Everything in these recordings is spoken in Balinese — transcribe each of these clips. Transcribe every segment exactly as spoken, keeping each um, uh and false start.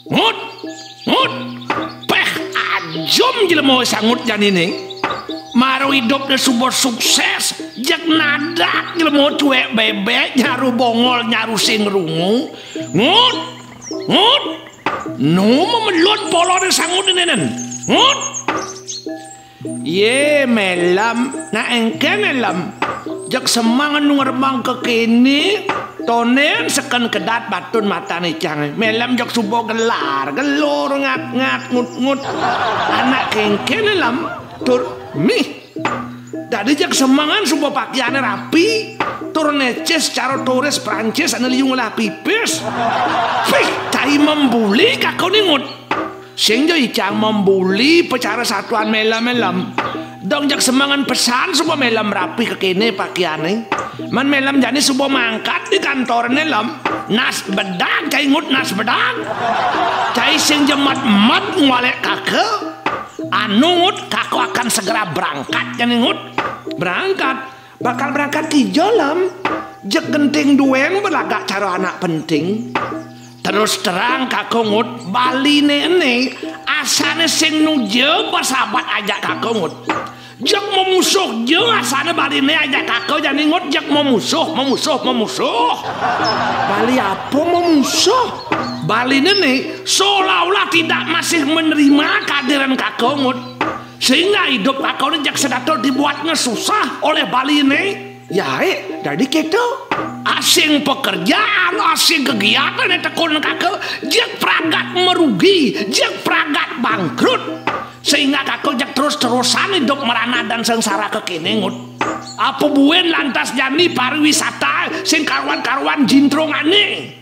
Ngut, Ngut, péh ajum jelema sangut janiné. Mara idupné suba suksés, jeg nadak jelema tuék bébék, nyaru bongol, nyaru sing rungu. Ngut, Ngut, nu memelun poloné sangut nénén. Ngut. Yé, Mélem, nak éngkén Mélem. Jeg semeng nu ngrembang kekéné, tondén seken kedat batun matan icangé. Mélem jeg suba gelar, gelur, ngat-ngat, ngut-ngut. Anak kéngkén Mélem, tur mih. Dadi jeg semengan suba pakiané rapi, tur nécés cara turis Prancis ané liu ngelah pipis. Pih, cai membuli kakoné Ngut. Sing ja icang membuli pacara satuan Mélem-Mélem. Dong jeg semengan pesan suba Mélem rapi kekéné pakiané. Men Mélem jani suba mangkat di kantorné Lem. Nas bedag cai Ngut, nas bedag. Cai sing ja met-met ngwalék kaka. Anu Ngut, kaka akan segera berangkat jani Ngut. Berangkat. Bakal berangkat kija, Lem? Jeg genting duén, belagak cara anak penting. Terus terang kaka Ngut, baliné ené asané sing nuja bersahabat ajak kaka Ngut. Jeg memusuh ja asané baliné ajak kaka jani Ngut, jeg memusuh, memusuh, memusuh. Bali apa memusuh? Baliné ené seolah-olah tidak masih menerima kehadiran kaka Ngut. Sehingga idup kaka ené jeg sedatul dibuatnya susah oleh baliné. Yaé, dadi kéto. Asing pekerjaan, asing kegiatan yang tekun kaka, jeg pragat merugi, jeg pragat bangkrut. Sehingga kaka jeg terus-terusan idup merana dan sengsara kekéné Ngut. Apa buin lantas jani pariwisata sing karuan-karuan jintrungané.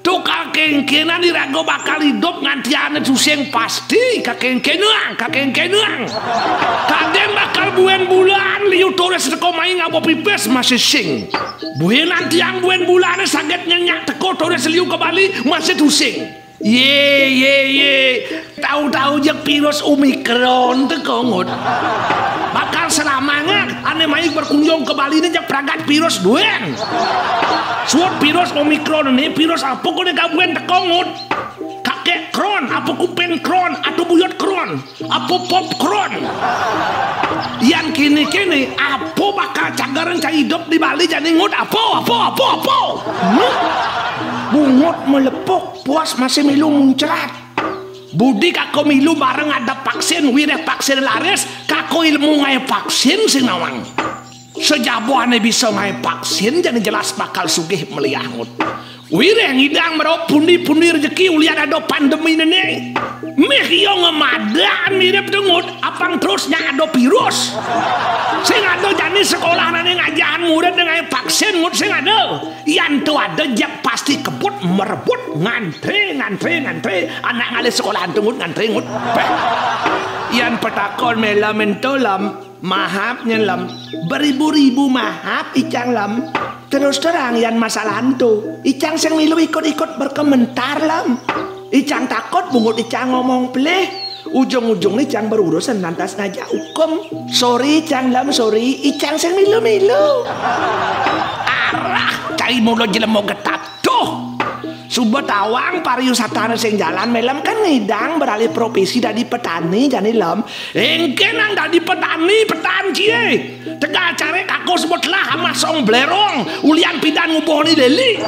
Tuh kakéngkénan iraga bakal idup nganti ané tusing pasti, kakéngkénang, kakéngkénang. Kadén bakal buin bulan liu turis teka mai ngaba pipis masih sing. Buin nantiang buin bulané saget nyenyak teka turis liu ka Bali masih tusing. Yé, yé, yé. Tau-tau jeg virus Omicron teka Ngut. Bakal selamanya ané mai berkunjung ka Bali né jeg pragat virus duén. Suud virus Omicron né, virus apa koné kabuin teka Ngut? Kakék kron, apa kuping kron, atau buyut kron, apa popcorn? Yan kéné-kéné, apa bakal cagaran cai idup di Bali jani Ngut? Apa, apa, apa, apa? Hmm? Bungut melepuk, puas masih milu muncrat. Budi kaka milu bareng ada vaksin, wiréh vaksin laris, kaka ilmu ngaé vaksin sing nawang. Sajabané bisa ngaé vaksin, jani jelas bakal sugih meliah Ngut. Wiréh ngidang meraup pundi-pundi rejeki ulian ada pandemi néné. Mih ia ngemadan mirip da Ngut, apang terus nyak ada virus. Sing ada jani sekolah nané ngajahan murid ngaé vaksin Ngut sing ada. Yan tu ada jak pasti kebut merebut ngantré, ngantré, ngantré. Anak ngalih sekolahan tu Ngut ngantré Ngut. Péh. Yan petakon Mélem ento Lem, maaf nyén Lem. Beribu-ribu maaf icang Lem. Terus terang yan masalah ento. Icang sing milu ikut-ikut berkomentar Lem. Icang takut bungut icang ngomong pelih. Ujung-ujungné icang berurusan lantas ngajak hukum. Sorry, icang Lem, sorry. Icang sing milu-milu. Arah, cai mula jelema getat. Tuh. Suba tawang pariwisatané sing jalan, Mélem kan ngidang beralih profesi dadi petani, jani Lem. Éngkén nang dadi petani, petan cie. Tegal caré kaka suba telah amah song blerong, ulian pidan ngubuhné léli.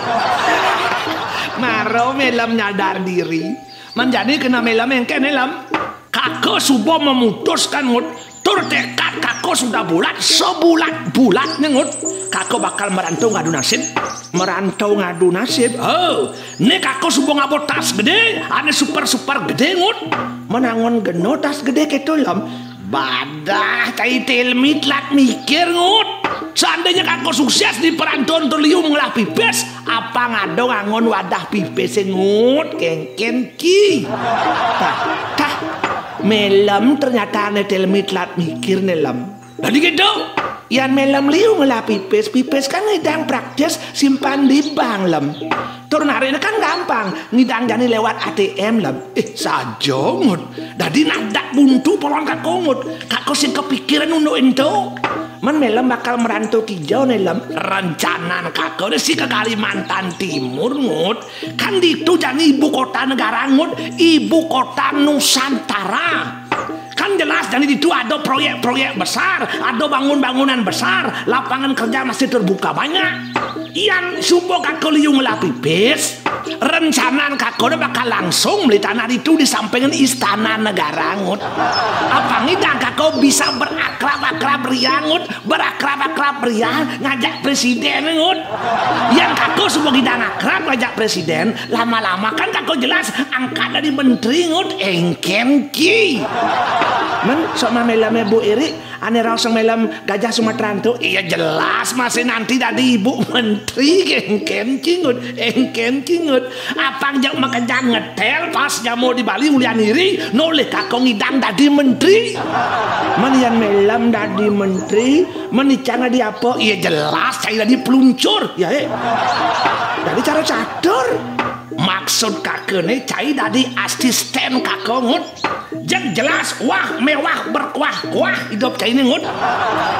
Mara Mélem nyadar diri. Men jani kena Mélem éngkén Lem. Kaka suba memutuskan Ngut. Tur tekad kaka sudah bulat, sebulat-bulatnya Ngut. Kaka bakal merantau ngadu nasib. Merantau ngadu nasib. Oh, né kaka suba ngaba tas gedé, ané super-super gedé Ngut. Men angon gena tas gedé kéto Lem. Badah, cai Tilmi telat mikir Ngut. Seandainya kaka sukses di perantauan tur liu ngelah pipis, apang ada ngangon wadah pipisé Ngut, kéngkén ki. Tah, tah. Mélem ternyata ané Tilmi telat mikir né Lem. Dadi kéto. Yan Melem liu ngelah pipis, pipis kan ngidang praktis simpan di bank, Lem. Tur narikne kan gampang, ngidang jani lewat A T M, Lem. Eh, saja, Ngut. Dadi nadak buntu polon kako, Ngut. Kako sing kepikiran unduk ento. Men Melem bakal merantau kija ne, Lem? Rencanan kako ne si ke Kalimantan Timur, Ngut. Kan ditu jani ibu kota negara, Ngut. Ibu kota Nusantara. Kan jelas jani ditu ada proyek-proyek besar, ada bangun-bangunan besar, lapangan kerja masih terbuka banyak. Yan suba kako liu ngelah pipis, rencanan kako ne bakal langsung meli tanah ditu di sampingan istana negara, Ngut. Apa ngidang kako bisa berakrab-akrab ria, Ngut? Berakrab-akrab ria ngajak presiden, Ngut. Yan kako suba ngidang akrab ngajak presiden, lama-lama kan kako jelas angkat dadi menteri, Ngut. Engken ki. Men, sok ma Melem Bu Eri, ane raos Melem Gajah Sumatera ento? Iya, jelas masih nanti dadi ibu menteri, engken ki, Ngut. Engken ki, Ngut. Apang jak makejang ngetel pas nyama di Bali ulian iri, nolih kako ngidang dadi menteri. Men yan Melem dadi menteri, men icang dadi apa? Iya, jelas cai dadi peluncur, ya, eh. Dadi cara catur. Maksud kakene cai dadi asisten kako, Ngut. Jeg jelas wah mewah berkuah-kuah idup cai ne, Ngut.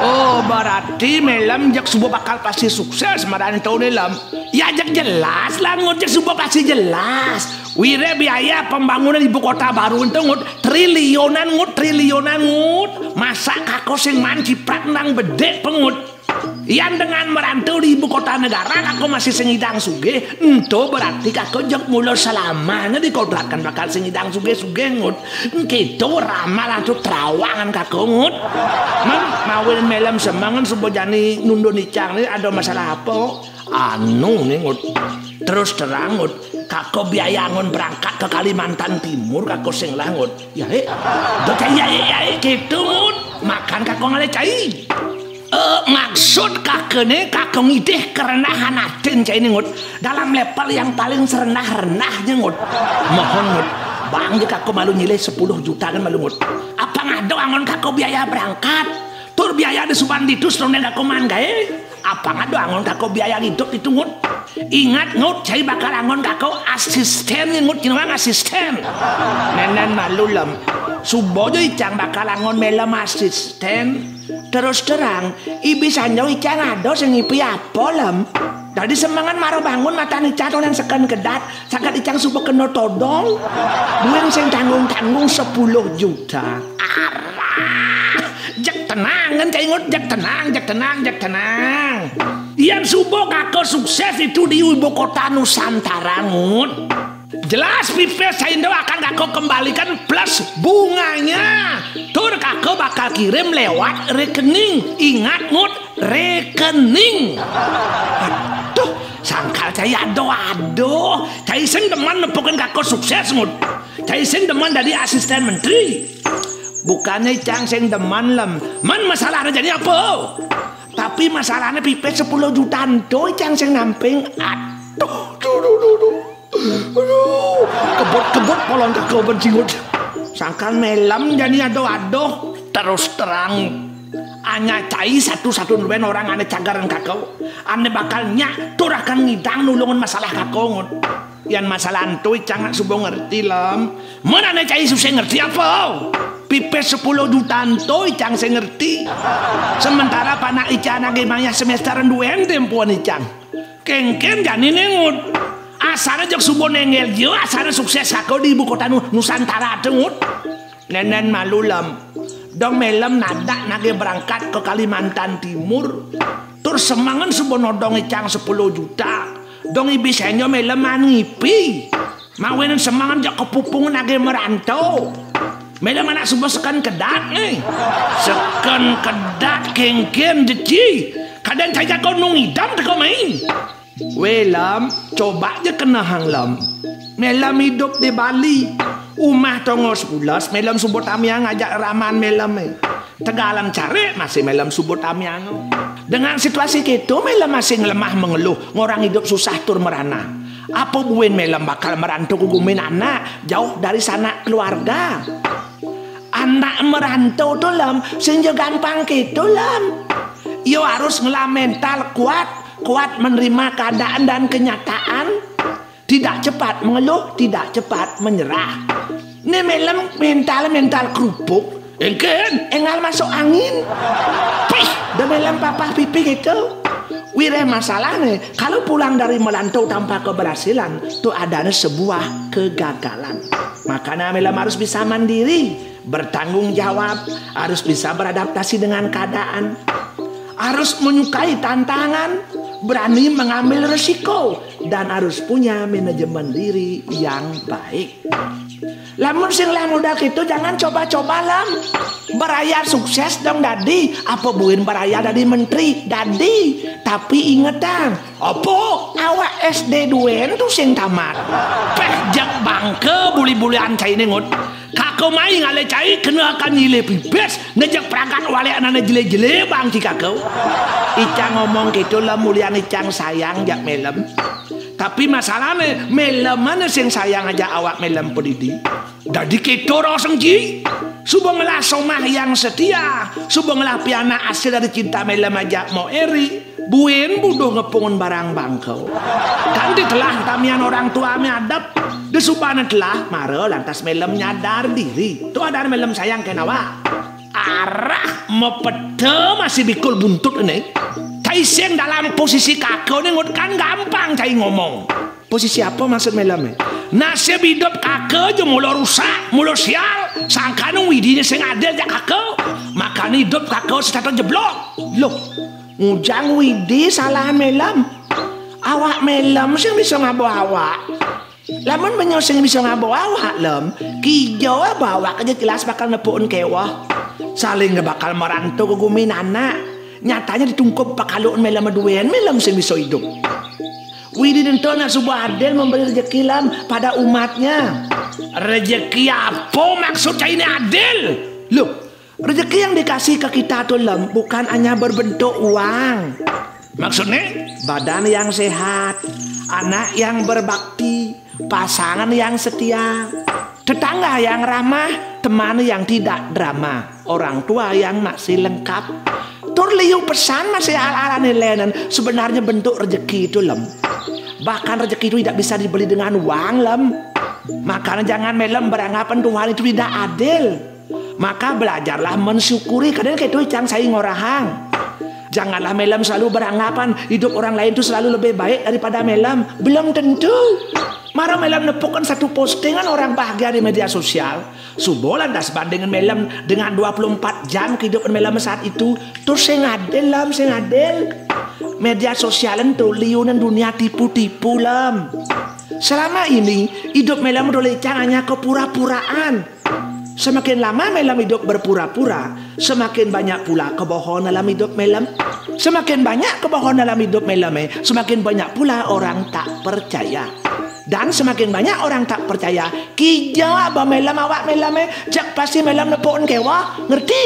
Oh, berarti Melem jeg suba bakal pasti sukses madan ento ne, Lem. Ya, jeg jelas lah, Ngut, jeg suba pasti jelas. Wire biaya pembangunan ibu kota baru ento, Ngut, triliunan, Ngut, triliunan, Ngut. Masa kako sing maan ciprat nang bedik, pe, Ngut? Yan dengan merantau di ibu kota negara, kako masih sing ngidang sugih, ento berarti kako jeg mula selamane dikodratkan bakal sing ngidang sugih-sugih, Ngut. Engke to ramalan to terawangan kako, Ngut. Men, mawin Melem semengan suba jani nundun icang ne, ada masalah apa? Anu ne, Ngut. Terus terang, Ngut. Kako biaya angon berangkat ke Kalimantan Timur, kako sing lah, Ngut. Ya, eh. Do cai, ya, eh, ya, eh, gitu, Ngut. Makan kako ngalih cai. Eh, maksud kakene, kako ngidih kerendahan atin cai ne, Ngut. Dalam level yang paling serendah-rendahnya, Ngut. Mohon, Ngut. Bang, je kako malu nyilih sepuluh juta kan malu, Ngut. Apa ngado angon kako biaya berangkat? Tur biaya di suban ditu serundeng kako maan gae? Apa ngado angon kako biaya hidup ditu, Ngut? Ingat, Ngut, cai bakal angon kako asisten, Ngut, kina wang asisten. Nenen malu, Lem. Suba ja icang bakal angon Melem asisten. Terus terang, ibi sanjo icang ada sing ngipi apa, Lem? Dadi semengan mara bangun matan icang tonan seken kedat, sakat icang suba kena todong. Buin sing tanggung-tanggung sepuluh juta. Arah. Jeg tenang, kan, cai, Ngut, jeg tenang, jeg tenang, jeg tenang. Yan suba kako sukses itu di ibu kota Nusantara, Ngut. Jelas pipis cai ento akan kako kembalikan plus bunganya. Tur kako bakal kirim lewat rekening. Ingat, Ngut, rekening. Aduh, sangkal cai ado-ado. Cai sing demen nepukin kako sukses, Ngut. Cai sing demen dadi asisten menteri. Bukannya icang sing demen, Lem. Men, masalahnya jadi apa? Tapi masalahnya pipis sepuluh juta ento icang sing namping. Aduh, duh, duh, duh, duh. Aduh, kebut-kebut polon kako benci, Ngut. Sangkal Melem jani ado-ado. Terus terang, anya cai satu-satuan orang ane cagaran kako. Ane bakal nyak tur akan ngidang nulungan masalah kako, Ngut. Yan masalah ento icang nak suba ngerti, Lem. Men ane cai susah ngerti apa? Pipis sepuluh juta ento icang sing ngerti. Sementara panak icang age mayah semesteran duen tempuan icang. Kengken jani ne, Ngut. Asana jeg suba nenggel jia, asana sukses kako di ibu kota Nu-, Nusantara te, Ngut. Nenen malu, Lem. Dong Melem nadak nage berangkat ke Kalimantan Timur. Tur semengan suba nodong icang sepuluh juta. Dong ibi senjo Melem maan ngipi. Mawinan semengan jak kepupungan nage merantau. Melem anak suba seken kedat ne. Seken kedat kengken jeci. Kadang cai jako nu ngidam teko mai. Weh, Lem, coba ja kenehang, Lem. Melem idup di Bali. Umah tongos pules, Melem suba tamiang ajak raman Melem, eh. Tegalan care masih Melem suba tamiang. Dengan situasi keto, Melem masih ngelemah mengeluh, ngorang idup susah tur merana. Apa buin Melem bakal merantau ke gumin anak, jauh dari sanak keluarga? Anak merantau to, Lem, sing ja gampang keto, Lem. Yo harus ngelah mental kuat, kuat menerima keadaan dan kenyataan, tidak cepat mengeluh, tidak cepat menyerah. Nih melem mental, mental kerupuk. Engken, engal masuk angin. Pih, dah melem papah pipi gitu. Wireh masalah nih, kalau pulang dari melantau tanpa keberhasilan, tuh adanya sebuah kegagalan. Makanya melem harus bisa mandiri, bertanggung jawab, harus bisa beradaptasi dengan keadaan, harus menyukai tantangan, berani mengambil resiko, dan harus punya manajemen diri yang baik. Lamun sing lah modal gitu, jangan coba-coba, Lem. Beraya sukses dong dadi, apa buin beraya dadi menteri, dadi. Tapi ingetan, apa awak S D duen tuh sing tamat. Peh, jak bangke buli-bulian cai ningut. Kako mai ngalih cai kena akan nyilih pipis, ngejak perangkat walek anane jele-jele bang ci kako. Icang ngomong gitu, Lem, mulian icang sayang jak melem. Tapi masalahnya, melem mana sing sayang aja awak melem pedidi. Dadi kita rasa ji. Suba ngelah somah yang setia, suba ngelah pianak hasil dari cinta melem aja mau eri. Buin buduh ngepungun barang bangkau. Kan ditelah tamian orang tua me adep. Desubana telah, mara lantas melem nyadar diri. Tuh ada melem sayang kena awak. Arah mepeta masih bikul buntut ini. Cai sing dalam posisi kaka ni ngut kan gampang cai ngomong. Posisi apa maksud melem? Nasib hidup kaka je mula rusak, mula sial, sangkan Widi ni sing adil jak kaka. Makanya hidup kaka setata jeblok. Loh, ngujang Widi salahan melem. Awak melem sing bisa ngaba awak. Lamun benyo sing bisa ngaba awak, Lem, kija ba awak aja jelas bakal nepukin kewah. Saling bakal merantau ke gumi nanak. Nyatanya ditungkup pakaluk melem duen, melem sing bisa hidup. Widi nento nak suba adil memberi rezeki, Lem, pada umatnya. Rezeki apa maksud cai ini adil? Loh, rezeki yang dikasih ke kita tuh, Lem, bukan hanya berbentuk uang. Maksudnya? Badan yang sehat, anak yang berbakti, pasangan yang setia, tetangga yang ramah, teman yang tidak drama, orang tua yang masih lengkap. Tur liu pesan masih al-alan lenen, sebenarnya bentuk rezeki itu, Lem. Bahkan rezeki itu tidak bisa dibeli dengan uang, Lem. Makanya jangan melem beranggapan Tuhan itu tidak adil. Maka belajarlah mensyukuri. Kadang kayak itu cang saya ngorahang. Janganlah melem selalu beranggapan hidup orang lain itu selalu lebih baik daripada melem. Belum tentu. Mara melem nepukan satu postingan orang bahagia di media sosial. Subo lantas bandingin melem dengan dua puluh empat jam kehidupan melem saat itu. Terus saya ngadil, Lem, saya ngadil. Media sosial itu liunan dunia tipu-tipu, Lem. Selama ini, hidup melem udah lecang hanya kepura-puraan. Semakin lama melem hidup berpura-pura, semakin banyak pula kebohongan dalam hidup melem. Semakin banyak kebohongan dalam hidup melem, eh, semakin banyak pula orang tak percaya. Dan semakin banyak orang tak percaya, kija ba melem awak melem, eh, jak pasti melem nepukin kewah, ngerti?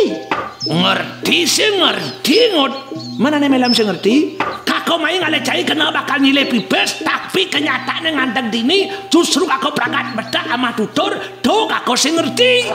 Ngerti sih ngerti, Ngut. Mana nih melem sih ngerti? Kako mai ngalih cai kena bakal nyilih pipis, tapi kenyataannya ngandeg dini, justru kako pragat betak amah tutur, tuh kako sih ngerti.